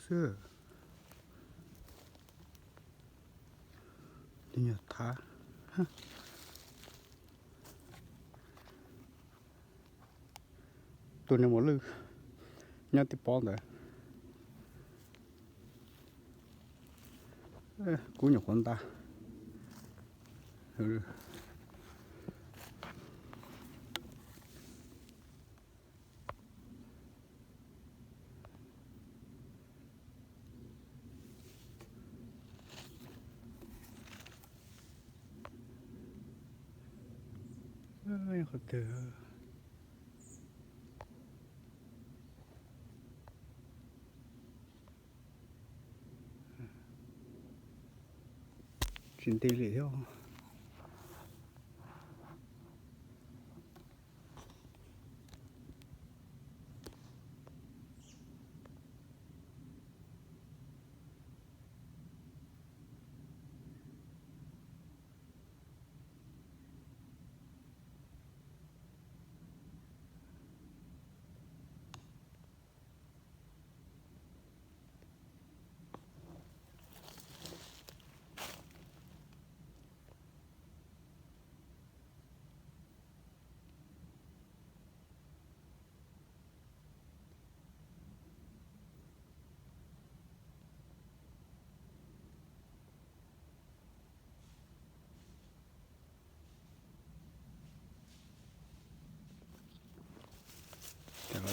xwb. Li nyuag thav. Tus niag mos lwj nyob tim pob ntawd. Kub nyuam qhuav nta. Qhov twg? Tsis nti li thiab.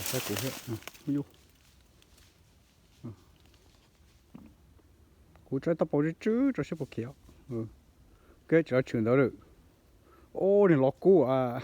Saib kuv thiab. Kuv tsaib tau paus tswb tswb rau siab puas khiav. Keb tsis los tshwm ntawd lawm. Ob niag los kub as.